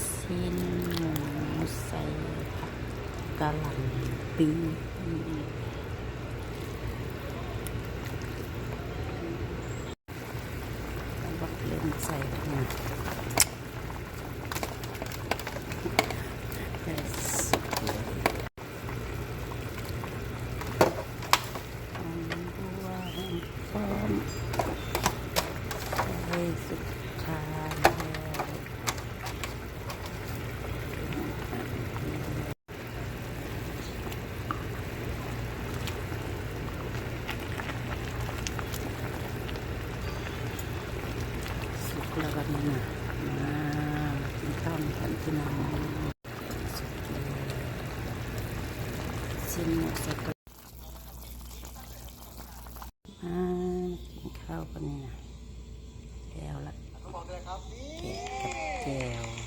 ຊີ້ນໝູໃສ່ຜັກກະຫຼ່ຳຕື້ ບັກເລັ່ງໃສ່ທຳໄມ ຫອມບົວ ຫອມປ້ອມ ໃສ່ສຸດທ້າຍແລ້ວ ສຸກແລ້ວບັດນີ້ນະ ມາກິນຂ້າວນຳກັນພີ່ນ້ອງ ຊີ້ນໝູໃສ່ ມາກິນຂ້າວກັນນີ້ນະ ແລ້ວລະ ແກະກັບແຈ່ວ.